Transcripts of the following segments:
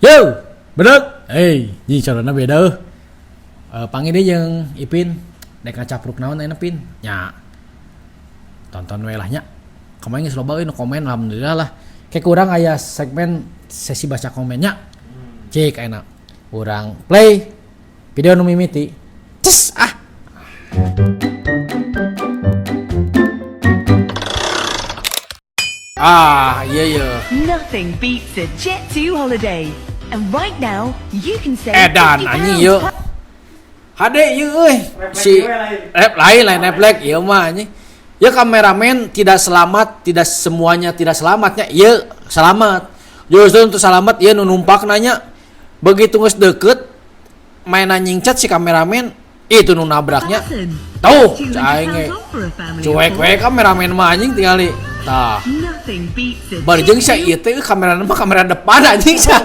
Yo, bener. Hey, ji carana beda euh. Panggil deui jeung Ipin dek ngacapruk naon ayeuna Pin? Nya. Tonton we lah nya. Kemarin geus loba euy nu komen alhamdulillah lah. Kayak kurang aya segmen sesi baca komennya. Cik ayeuna. Urang play video nu mimiti. Ces ah. Ah, iya iya. Nothing beats a Jet2 holiday. And right now, you can save Edan £50 anjing ieu. Hade ieu euy. Si rap lain lain refleks ieu mah anjing. Ya kameramen tidak selamat, tidak semuanya tidak selamatnya. Ieu selamat. Justru untuk selamat ieu nu numpak nanya. Begitu geus deket mainan nyingcat si kameramen itu nu nabraknya. Tuh, cai ge. Cuek we kameramen mah anjing tingali. Tah. Bari jeung sia ieu teh kamera mah kamera depan anjing sia.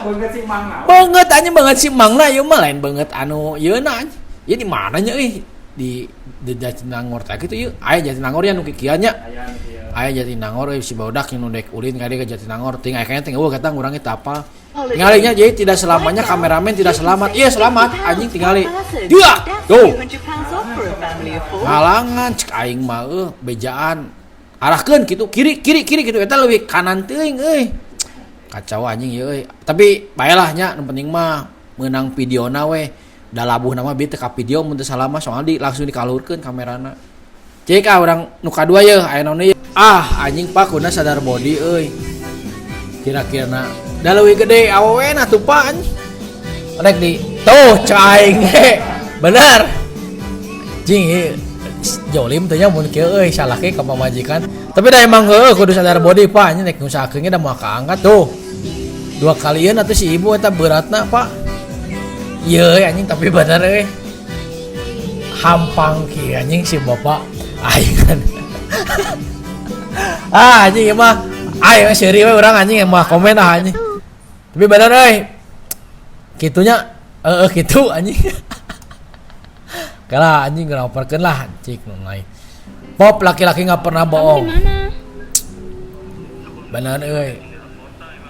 Banget anjing banget si Mangna ieu mah lain banget anu ieu na anjing. Ieu di mana nya euy? Di Jatinangor teh kitu ieu. Aya Jatinangor ya nu kikieu nya. Aya Jatinangor euy si barudak nu dek ulin ka dieu ka Jatinangor ting aya kayaknya ting eueuh kata urang ge teu apal. Tingali nya jadi tidak selamanya kameramen tidak selamat. Iya selamat anjing tingali. Dia tuh. Halangan cek aing mah eueuh bejaan. Arahkeun kitu kiri kiri kiri kitu eta leuwih kanan teuing euy. Kacau anjing ieu euy. Tapi bae lah nya nu penting mah meunang videona we. Da labuhna mah bieu teu ka video mun teu salah mah soalna di langsung dikaluhurkeun kamerana. Cik ah urang nu kadua yeuh aya naon deui. Ah anjing pak kuna sadar body euy. Kira-kirana da leuwih gede awewena tuh pak anjing. Rek di tuh cek aing ge. Bener. Jing ieu jolim teh nya mun kieu euy salah ke ka pamajikan. Tapi da emang heueuh kudu sadar body pak anjing rek ngusahakeun ge da moal kaangkat tuh. Dua kalieun atuh si ibu eta beratna pak. Ieu anjing tapi bener euy. Hampang kieu anjing si bapak aing kan. Ah anjing ieu mah aing seuri we urang anjing mah komen ah anjing. Tapi bener euy. Kitunya heeh kitu anjing. Kala anjing ngelaporkeun lah cik nu lain. Pop laki-laki nggak pernah bohong. Kamu di mana? Bener euy.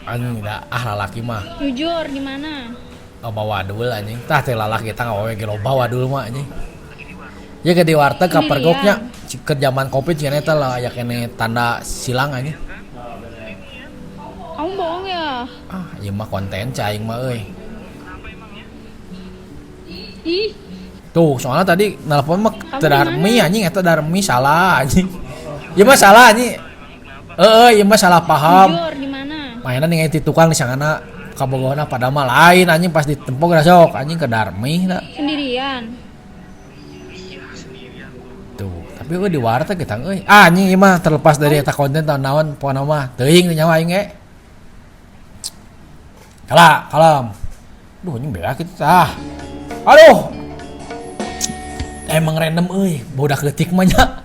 Anjing da ah lalaki mah. Jujur di mana? Loba wadul anjing. Tah teh lalaki tah ngawewe ge loba wadul mah anjing. Ya ke di warteg ka pergoknya ke zaman Covid cenah eta lah aya keneh tanda silang anjing. Kamu bohong ya? Ah, ieu mah konten cai aing mah euy. Ih. Tuh, soalnya tadi nelpon mah teu Darmi anjing eta Darmi salah anjing. Ieu mah salah anjing. Heeh, ieu mah salah paham. Jujur di mana? Mainan ningali ti tukang di sangana kabogohna padahal mah lain anjing pas ditempok geus sok anjing ke Darmi da. Sendirian. Tuh, tapi euy di warteg kita euy. Ah anjing ieu mah terlepas dari eta konten tahun naon pokona mah teuing nyawa aing ge. Kala, kalem. Duh anjing beda kitu tah. Aduh. Emang random euy, budak leutik mah nya.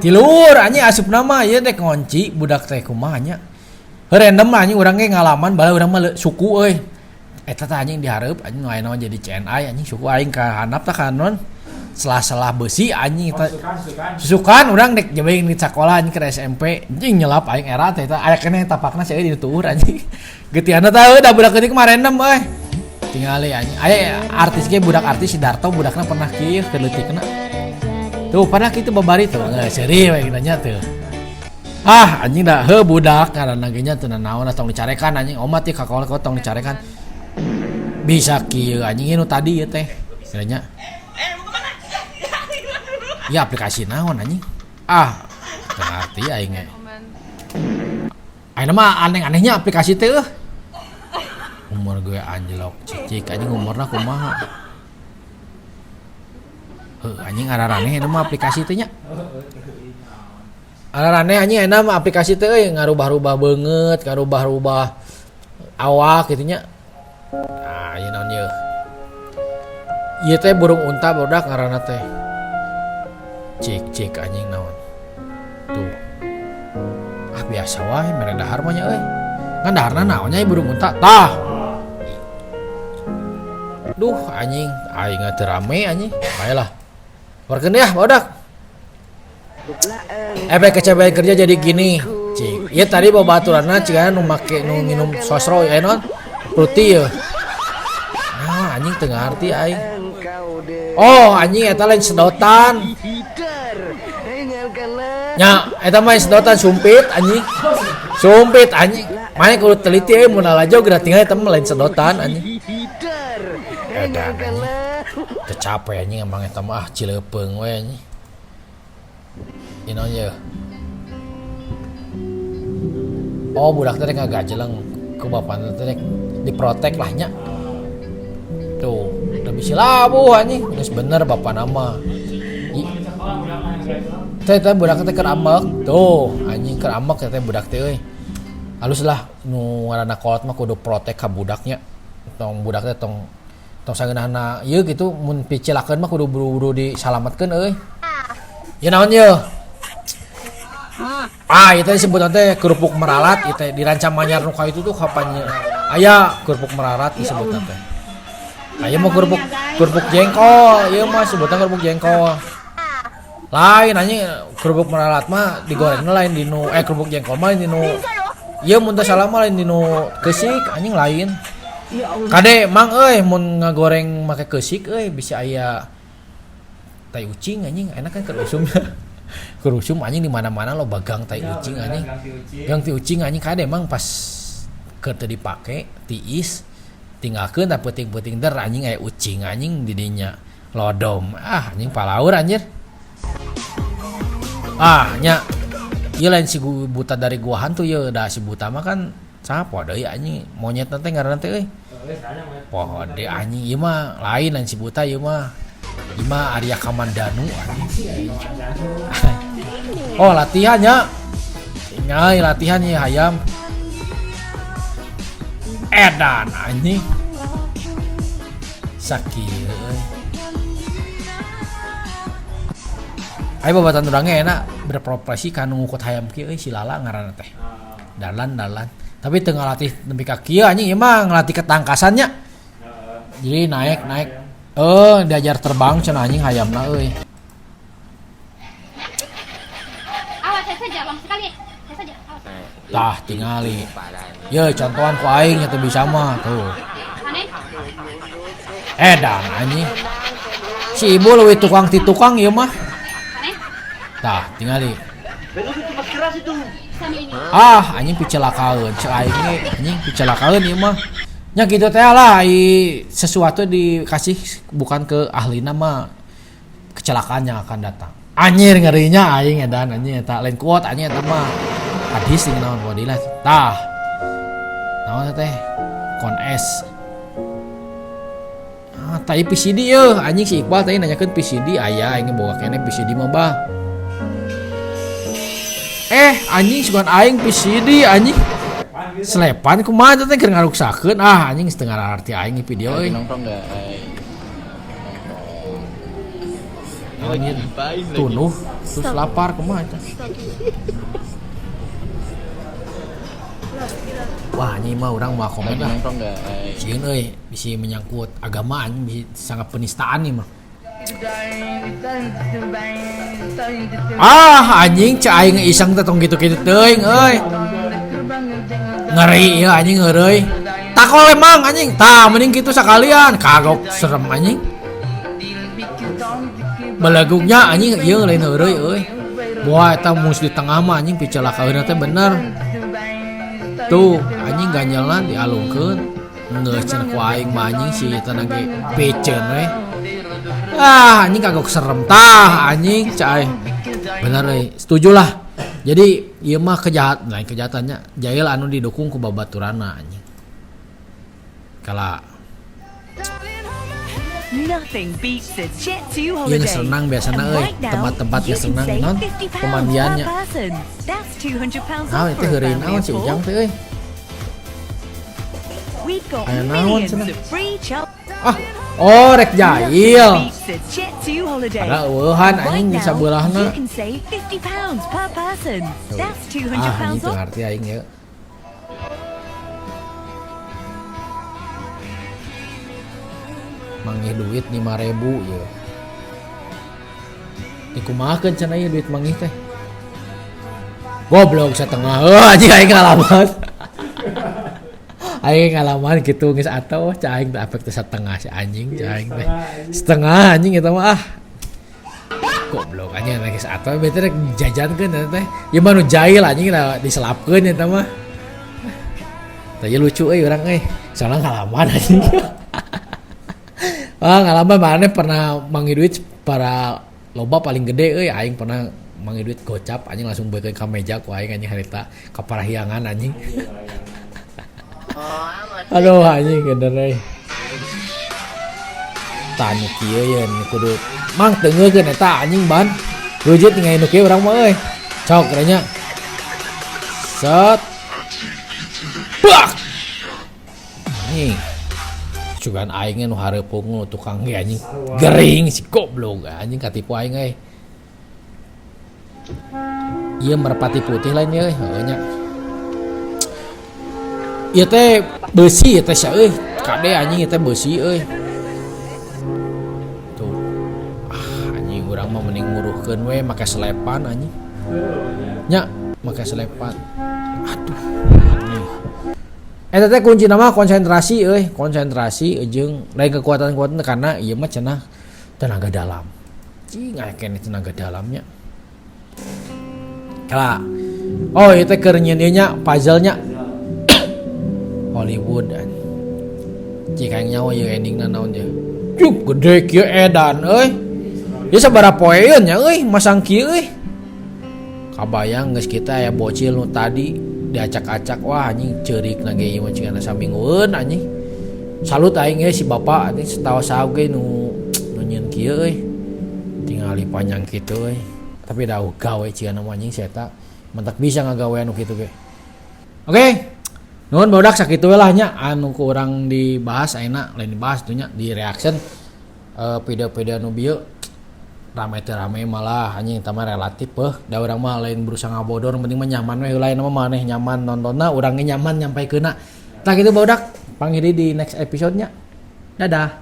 Tiluhur anjing asupna mah ieu teh ngonci budak teh kumaha nya. Heuh random anjing urang ge ngalaman bala urang mah suku euy. Eta teh anjing dihareup anjing nu aya naon jadi CNI anjing suku aing ka handap tah ka naon. Selah-selah beusi anjing eta. Susukan urang dek jebeng di sakola anjing ke SMP anjing nyelap aing era teh eta aya keneh tapakna sia euy dituur anjing. Getiana tah euy da budak leutik mah random euy. Tingali anjing. Aya artis ge budak artis si Darto budakna pernah kieu keur leutikna. Tuh padahal kitu babari tuh geus seuri we kitu nya tuh. Ah anjing da heuh budak ngaranna ge nya teu nanaon tong dicarekan anjing omat ieu ka kolot tong dicarekan. Bisa kieu anjing nu tadi ieu teh kieu nya. Ya aplikasi naon anjing? Ah teu ngarti aing ge. Ayeuna mah aneh-anehnya aplikasi teh eueuh. Umur gue anjlok cicik anjing umurna kumaha. Heuh anjing araraneh eta mah aplikasi teh nya. Araraneh anjing ayeuna mah aplikasi teh euy ngarubah-rubah beungeut, ngarubah-rubah awak kitu nya. Nah, ieu naon ieu? Ieu teh burung unta barudak ngaranna teh. Cik cik anjing naon. Tuh. Ah biasa wae mere dahar mah nya euy. Ngan daharna naon nya burung unta? Tah. Duh anjing, aing teu rame anjing. Bae lah. Warkeun ya barudak. Efek kecapean kerja jadi gini. Cik. Ieu tadi babaturanna cigana nu make nu nginum sosro aya naon? Ruti ya. Nah, anjing teu ngarti aing. Oh, anjing eta lain sedotan. Nya, eta mah sedotan sumpit anjing. Sumpit anjing. Mane kudu teliti euy mun lalajo geura tinggal eta mah lain sedotan anjing. Edan anjing. Teu capek anjing emang eta mah ah cileupeung we anjing. Ieu naon yeuh? Oh, budak teh rek ngagajeleng ku bapana teh rek diprotek lah nya. Tuh, udah bisi labuh anjing. Geus bener bapana mah. Teh teh budak teh keur ambek. Tuh, anjing keur ambek teh budak teh euy. Halus lah nu ngaranna kolot mah kudu protek ka budaknya. Tong budak teh tong tong sangeunahna ieu gitu mun picilakeun mah kudu buru-buru disalametkeun euy. Ieu naon yeuh? Ah, itu disebut teh kerupuk meralat itu di Rancamanyar nu ka itu tuh kapan aya kerupuk meralat disebut teh. Aya mah kerupuk kerupuk jengkol, ieu mah sebutan kerupuk jengkol. Lain anjing kerupuk meralat mah digorengna lain dinu kerupuk jengkol mah lain dinu ieu mun teu salah mah lain dinu keusik anjing lain. Kade mang euy mun ngagoreng make keusik euy bisa aya tai ucing anjing enak kan keur usumnya. Keur usum anjing di mana-mana lo bagang tai ucing anjing. Gang ti ucing anjing kade emang pas keur teu dipake tiis tinggalkeun tah peuting-peuting der anjing aya ucing anjing di dinya lodom ah anjing palaur anjir. Ah nya ieu lain si buta dari gua hantu ieu da si buta mah kan saha poho deui anjing monyet teh ngaranna teh euy. Poho deui anjing ieu mah lain lain si buta ieu mah. Ieu mah Arya Kamandanu anjing. Oh latihan nya. Tinggal latihan ieu hayam. Edan anjing. Sakieu euy. Ayo babatan urang ge enak berprofesi ka nu ngukut hayam kieu euy si Lala ngaranna teh. Dalan-dalan. Tapi teu ngalatih nepi ka kieu anjing ieu mah ngalatih ketangkasannya. Jadi naik-naik. Diajar terbang cenah anjing hayamna euy. Awas, saya saja, Bang, sekali. Saya saja. Awas. Tah tingali. Ye contohan ku aing nya teu bisa mah tuh. Aneh. Edan anjing. Si ibu leuwih tukang ti tukang ieu mah. Aneh. Tah tingali. Sambil ini. Ah anjing picelakaeun cek aing ge anjing picelakaeun ieu mah. Nya kitu teh lah ai sesuatu dikasih bukan ke ahlina mah kecelakaan yang akan datang. Anjir ngerinya aing edan anjing eta lain kuat anjing eta mah. Hadis jeung naon fadilah. Tah. Naon teh? Kon es. Ah, tai PCD yeuh anjing si Iqbal tadi nanyakeun PCD aya aing boga keneh PCD mah bah. Anjing sugan aing PCD anjing. Selepan kumaha teh keur ngaruksakeun ah anjing setengah arti aing video euy. Anjing tunuh terus lapar kumaha teh. Wah anjing mah urang mah komen lah. Sieun euy bisi menyangkut agama anjing bisi sangat penistaan nih mah. Ah anjing cek aing iseng teh tong kitu-kitu teuing euy. Ngeri ya anjing heureuy. Takol emang anjing. Tah mending kitu sakalian kagok serem anjing. Belegugnya anjing ieu lain heureuy euy. Wah eta mus di tengah mah anjing picelakaeunna teh bener. Tuh anjing ganjelna dialungkeun. Geus cenah ku aing mah anjing si eta na ge piceun we. Ah anjing kagok serem tah anjing cek aing. Bener euy, setuju lah. Jadi ieu mah kejahat, lain kejahatannya jail anu didukung ku babaturana anjing. Kala Nothing beats a Jet2 Ieu holiday. geus renang biasana And euy, right now, tempat-tempat you geus can renang save non £50 per pemandiannya. person. That's £200 Naon off teh for a heureuy family naon of si four. Ujang teh euy. We've got Aya naon millions cenah? of free child. Ah, oh rek Nothing jail. beats a Jet2 holiday. Ada eueuhan And right anjing di now, sabelahna. you can save £50 per person. Tuh. That's £200 Ah, anjing teu off. ngarti aing ieu. Manggih duit 5.000 ieu. Dikumahakeun cenah ieu duit manggih teh. Goblok setengah. Heuh anjing aing ngalaman. Aing ngalaman gitu geus atau cah aing teh apek teh setengah si anjing cah aing teh. Setengah anjing eta mah ah. Goblok anjing geus atau bete rek jajankeun eta teh. Ieu mah nu jahil anjing lah diselapkeun eta mah. Tah ieu lucu euy urang euy. Soalnya ngalaman anjing. Ah, ngalaman mana pernah manggih duit para loba paling gede euy, aing pernah manggih duit gocap anjing langsung beukeun ka meja ku aing anjing harita ka parahyangan anjing. Aduh anjing bener euy. Tah nu kieu ye nu kudu mang teungeukeun eta anjing ban. Rujit ningali nu kieu urang mah euy. Cok nya. Set. Bak. Anjing. Cugan aing nu hareupeung nu tukang ge anjing gering si goblok anjing katipu aing euy. Ieu merpati putih lain ieu heueuh nya. Ieu teh beusi ieu teh sia euy. Kade anjing ieu teh beusi euy. Tuh. Ah anjing urang mah mending nguruhkeun we make selepan anjing. Nya make selepan. Aduh anjing. Eta teh kuncina mah konsentrasi euy, konsentrasi jeung lain kekuatan-kekuatan karena ieu mah cenah tenaga dalam. Cing aya keneh tenaga dalamnya. Kala. Oh, ieu teh keur nyieun ieu nya puzzle-nya. Hollywood an. Cik hayang nyaho ieu endingna naon ieu. Cuk gede kieu edan euy. Ieu sabaraha poeun nya euy masang kieu euy. Kabayang geus kita aya bocil nu tadi diacak-acak wah anjing ceurikna ge ieu mah cigana saminggueun anjing. Salut aing euy si bapak anjing setawa saha ge nu nu nyieun kieu euy. Tingali panjang kitu euy. Tapi da gawe cigana mah anjing si eta mentak bisa ngagawean nu kitu ge. Oke. Nuhun barudak sakitu we lah nya anu ku urang dibahas ayeuna lain dibahas tuh nya di reaction video-video nu bieu rame teu rame malah anjing eta mah relatif beuh da urang mah lain berusaha ngabodor penting mah nyaman we heula mah maneh nyaman nontonna urang ge nyaman nyampaikeunna. Tah kitu barudak panggih deui di next episode nya. Dadah.